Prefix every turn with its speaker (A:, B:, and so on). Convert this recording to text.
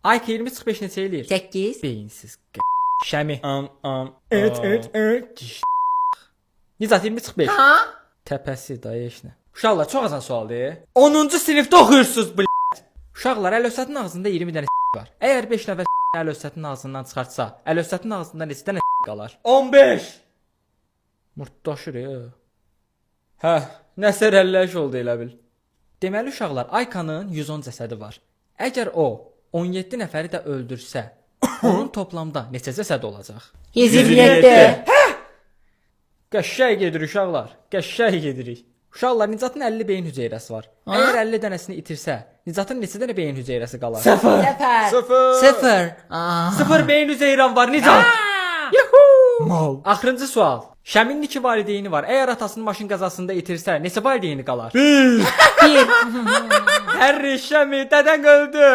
A: Ayka 20 çıx 5 neçə eləyir?
B: 8.
A: Beyinsiz Şəmi.
C: Am am.
A: Evet, evet, evet. Nicat 20 çıx 5.
B: Ha?
A: Təpəsi dayı heç nə. Uşaqlar, çox asan sualdır. 10-cu sinifdə oxuyursunuz bl. Uşaqlar, Əlövsətin ağzında 20 dənə var. Əgər 5 nəfər Əlövsətin ağzından çıxartsa, Əlövsətin ağzında neçə dənə qalar?
C: 15.
A: Murtdaşır ya. Hə, nəsə rəlləş oldu elə bil. Deməli uşaqlar, Aykanın 110 cəsədi var. Əgər o 17 nəfəri də öldürsə, onun toplamda neçə cəsədi olacaq?
B: 127.
A: Qəşəng gedirik uşaqlar. Qəşəng gedirik. Uşaqlar, Nicatın 50 beyin hüceyrəsi var. Əgər 50 dənəsini itirsə, Nicatın neçə dənə beyin hüceyrəsi qalar?
C: 0.
B: 0.
C: 0.
B: 0. Aa.
A: 0 beyin hüceyrəm var Nicat. Yuhu!
C: Mal.
A: Axırıncı sual. Şəminin iki valideyni var. Əgər atasını maşın qəzasında itirsə, neçə valideyni qalar?
C: 1.
B: 1.
A: Hərri Şəmi, dədən öldü.